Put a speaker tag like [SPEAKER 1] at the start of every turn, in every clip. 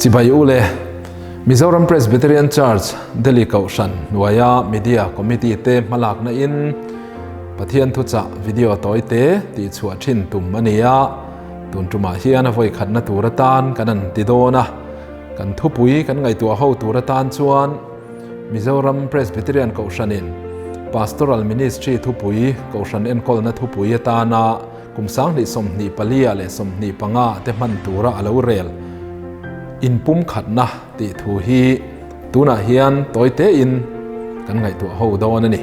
[SPEAKER 1] Chibai u le, Mizoram Presbyterian Church, Delhi Kohhran hnuaia Media Committee te hmalakna in Pathian thuchah video tawi te tihchhuah thin tum a ni a, tun tumah hian a vawi khatna tur atan kan an ti dawn a, kan thupui kan ngaihtuah ho tur atan chuan Mizoram Presbyterian Kohhranin Pastoral Ministry thupui Kohhran enkawlna thupui atana kum 2024 leh 25 te hman tura a lo rel inpumkhatna tih thu hi tunah hian tawi tein kan ngaihtuah ho dawn a ni.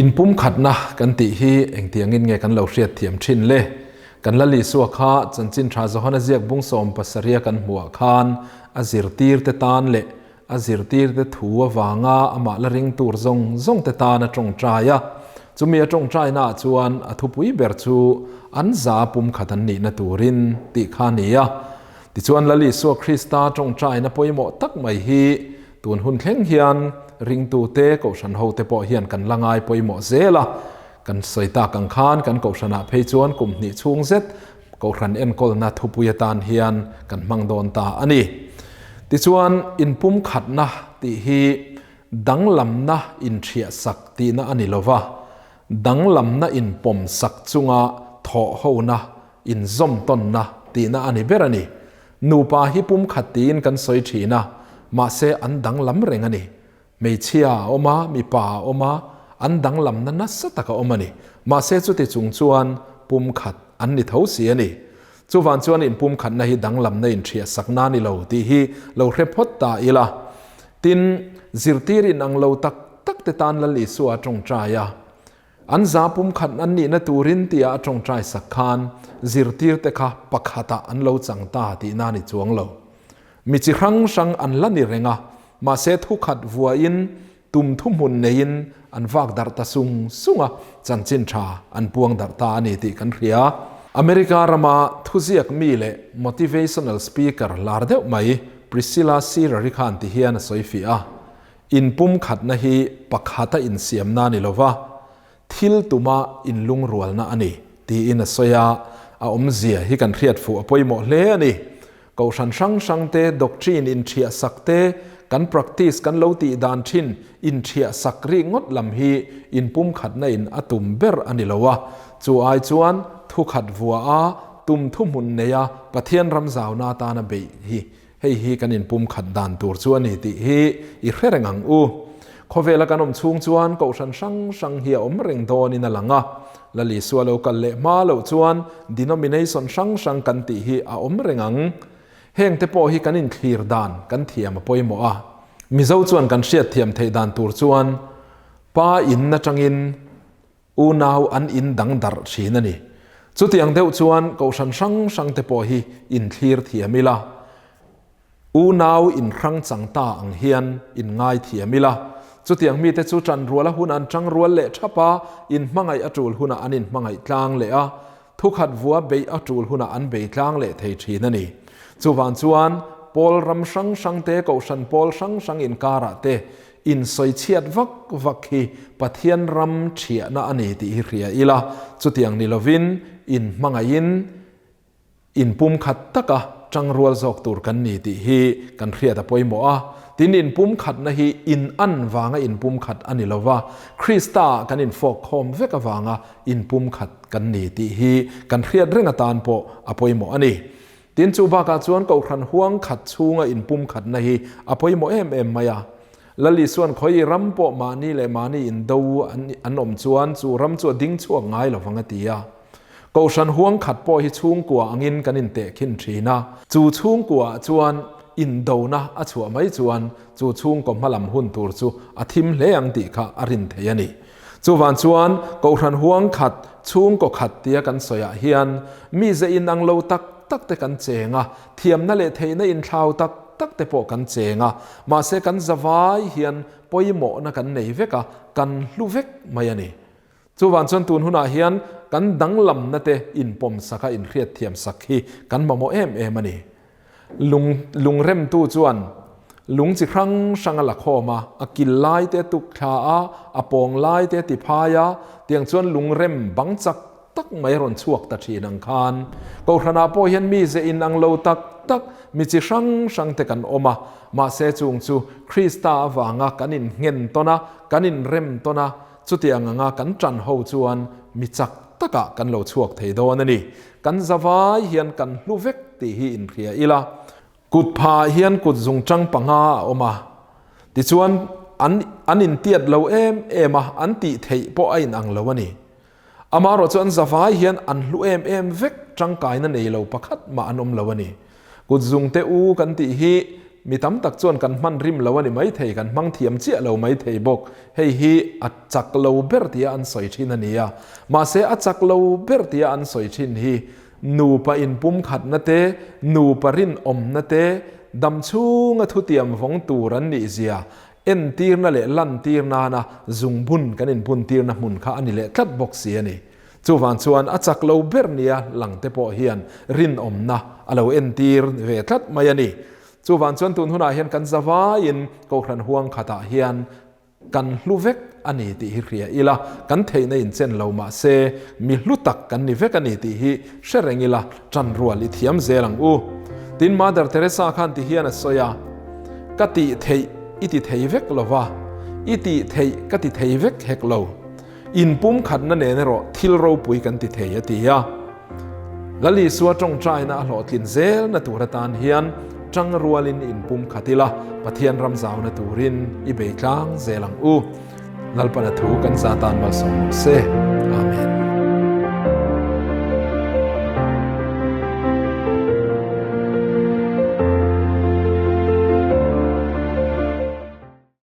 [SPEAKER 1] Inpumkhatna kan tih hi engtiangin nge kan lo hriatthiam thin le? Kan Lal Isua kha Chanchin Tha Johana ziak bung 70 a kan hmuhah khan a zirtirte tan leh a zirtirte thu avanga amah la ring tur zawng zawngte tan a tawngtai a. Chumi a tawngtainaah chuan a thupui ber chu an za pumkhat an nihna turin tih kha a ni a. Tichuan Lal Isua Krista tawngtaina pawimawh tak mai hi tun hun thleng hian ringtute, kohhran hote pawh hian kan la ngai pawimawh zel a. Kan sawi tak ang khan kan kohhranah phei chuan kum hnih chhung zet kohhran enkawlna thupui atan hian kan hmang dawn ta a ni. Tichuan, inpumkhatna tih hi danglamna inṭhiahsak tihna a ni lova, danglamna inpawmsak chunga thawhhona, inzawmtawnna tihna a ni ber a ni. Nupa hi pumkhat tiin kan sawi ṭhin a, mahse an danglam reng a ni. Hmeichhia a awm a, mipa a awm a, an danglamna nasa tak a awm a ni. Mahse chuti chung chuan pumkhat an ni tho si a ni. Chuvan chuan inpumkhatna hi danglamna inhriatsakna a ni lo tih hi lo hre phawt ta ila. Tin, zirtir inang lo tak tak te tan Lal Isua a tawngtai a. An za pumkhat an nihna turin tia a tawngtai sak khan zirtirte kha pakhatah an lo chang ta tihna a ni chuang lo. Mi chi hrang hrang an la ni reng a, mahse thukhat vuain tum thuhmun neiin an vak darh ta sung sung a, chanchin tha an puang darh ta a ni tih kan hria. America rama thuziak mi leh motivational speaker lar deuh mai Priscilla Sirari khan ti hian a sawi fiah a, Inpumkhatna hi pakhata insiamna a ni lova, thil tuma inlungrualna a ni, tiin a sawi a, a awmzia hi kan hriat fuh a pawimawh hle a ni. Kohhran hrang hrang te doctrine inṭhiah sak te, kan practice kan lo tih dan ṭhin inṭhiah sak rik ngawt lam hi inpumkhatna in a tum ber a ni lo a, chu ai chuan thukhat vua a, tum thuhmun nei a Pathian ram zauna atana beih hi Hei hi kan inpumkhat dan tur chu a ni tih hi i hre reng ang u. Khawvela kan awm chhung chuan kohhran hrang hrang hi a awm reng dawnin a lang a. Lal Isua lo kal leh hma loh chuan denomination hrang hrang kan tih hi a awm reng ang. Hengte pawh hi kan inthlir dan kan thiam a pawimawh a. Mizo chuan kan hriatthiam theih dan tur chuan Pa in atangin Unau an in dang darh thin a ni. Chutiang deuh chuan kohhran hrang hrang te pawh hi inthlir thiam ila, unau inhrang chang ta ang hian in ngai thiam ila. Chutiang mite chu ṭanrual a hun an ṭang rual leh ṭhap a, inhmangaih a ṭul hunah an inhmangaih tlang leh a, thukhat vua beih a ṭul hunah an bei tlang leh thei ṭhin a ni. Chuvang chuan pawl ram hrang hrang te, kohhran pawl hrang hrang inkarah te Insawichhiat vak vak hi Pathian ram thiahna a ni tih hi hria ila, chutiang ni lovin inhmangaihin inpumkhat taka tangrual zawk tur kan ni tih hi kan hriat a pawimawh a. Tin, inpumkhatna hi inan vanga inpumkhat a ni lova, Krista-ah kan infawkkhawm vek avanga inpumkhat kan ni tih hi kan hriat reng atan pawh a pawimawh a ni. Tin, chu bakah chuan Kohhran huang khat chhunga inpumkhatna hi a pawimawh em em mai a. Lal Isuan khawi ram pawh mahni leh mahni indo an awm chuan chu ram chu a ding chhuak ngai lo vang a ti a. Kohhran huang khat pawh hi chhungkua angin kan intehkhin thin a. Chu chhungkuaah chuan indona a chhuah mai chuan chu chhungkaw hmalam hun tur chu a thim hle ang tih kha a rin thei a ni. Chuvang chuan Kohhran huang khat, chhungkaw khat tia kan sawiah hian mize inang lo tak tak te kan cheng a, thiamna leh theihna inthlau tak tak te pawh kan cheng a, mahse kan zavai hian pawimawhna kan nei vek a, kan hlu vek mai a ni. Chuvang chuan tun hunah hian kan danglamna te inpawmsaka inhriatthiamsak hi kan mamawh em em a ni. Lung lungremtu chuan lung chi hrang hrang a la khawm a, a kil lai te a tuk thla a, a pawng lai te a ti phai a, tiang chuan lungrem bang chak tak mai rawn chhuak ta thin ang khan Kohhranah pawh hian mi ze inang lo tak tak, mi chi hrang hrang te kan awm a, mahse chung chu Krista avanga kan innghen tawn a, kan inrem tawn a, chutiang anga kan ṭan ho chuan mi chak takah kan lo chhuak thei dawn a ni. Kan zavai hian kan hlu vek tih hi inhria ila. Kut phah hian kut zungṭang panga a awm a, tichuan an an intiat lo em em a, an tih theih pawh a inang lo a ni. Amaherawh chu an zavai hian an hlu em em vek tangkaina nei lo pakhat mah an awm lo a ni. Kut zungte u kan tih hi mi tam tak chuan kan hman rim lo a ni maithei, kan hmang thiam chiah lo maithei bawk. Hei hi a chak lo ber tia an sawi thin a ni a. Mahse a chak lo ber tia an sawi thin hi nupa inpumkhatna te, nupa rinawmna te, dam chhunga thutiam vawng tur an nih zia entirna leh lantir nana zungbun kan inbuntirna hmun kha a ni leh tlat bawk si a ni. Chuvang chuan a chak lo ber nia langte pawh hian rinawmna a lo entir ve tlat mai a ni. Chuvang chuan tun hunah hian kan zavaiin Kohhran huang khatah hian kan hlu vek a ni tih hi hria ila, kan theihna inchen lo mah se mi hlu tak kan ni vek a ni tih hi hre reng ila, ṭan rual i thiam zel ang u. Tin, Mother Teresa khan ti hian a sawi a, Ka tih theih i ti thei vek lo va, i tih theih ka ti thei vek hek lo. Inpumkhatna nen erawh thil ropui kan ti thei, a ti a. Lal Isua ṭawngṭaina a hlawhtlin zelna tur atan hian ṭang rualin inpumkhat ila, Pathian ram zauna turin i bei tlang zel ang u. Lalpana thu kan za tan malsawm rawh se.